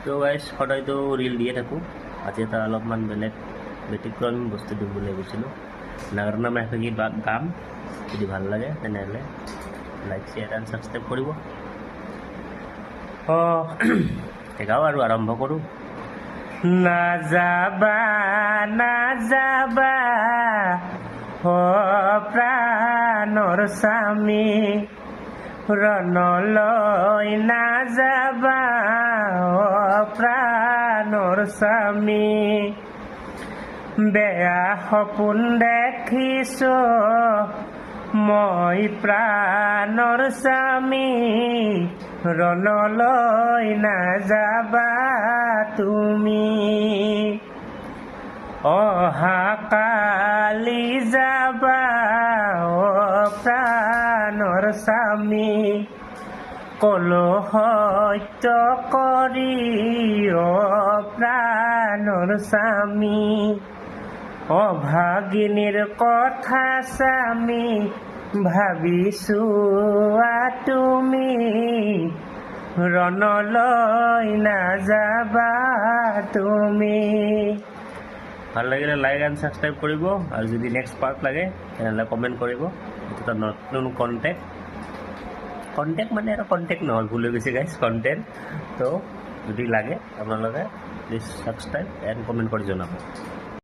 তো গাইজ, সদায়তো ৰিল দিয়ে থাকোঁ, আজি এটা অলপমান বেলেগ ব্যতিক্ৰমী বস্তু দিম বুলি ভাবিছিলোঁ। নাগাৰা নাম এফাকি গাম। যদি ভাল লাগে, তেনেহ'লে লাইক, শ্বেয়াৰ এণ্ড ছাবস্ক্ৰাইব কৰিব। অঁ, গাওঁ আৰু আৰম্ভ কৰোঁ। নাযাবা, নাযাবা অ প্ৰাণৰ স্বামী, ৰণলৈ নাযাবা অ প্ৰাণৰ স্বামী। বেয়া সপোন দেখিছো মই প্ৰাণৰ স্বামী, ৰণলৈ নাযাবা তুমি। অহা কালি যাবা অ প্ৰাণৰ স্বামী, কলো সত্য কৰি অ প্ৰাণৰ স্বামী। অভাগিনীৰ কথা স্বামী ভাবিছো তুমি, ৰণলৈ নাযাবা তুমি। ভাল লাগিলে লাইক এণ্ড ছাবস্ক্ৰাইব কৰিব আৰু যদি নেক্সট পাৰ্ট লাগে, তেনেহ'লে কমেণ্ট কৰিব। এইটো এটা নতুন কণ্টেক্ট, কণ্টেক্ট মানে আৰু কণ্টেক্ট নহয়, ভুল হৈ গৈছে গাইজ, কণ্টেণ্ট। তো যদি লাগে আপোনালোকে প্লিজ ছাবস্ক্ৰাইব এণ্ড কমেণ্ট কৰি জনাব।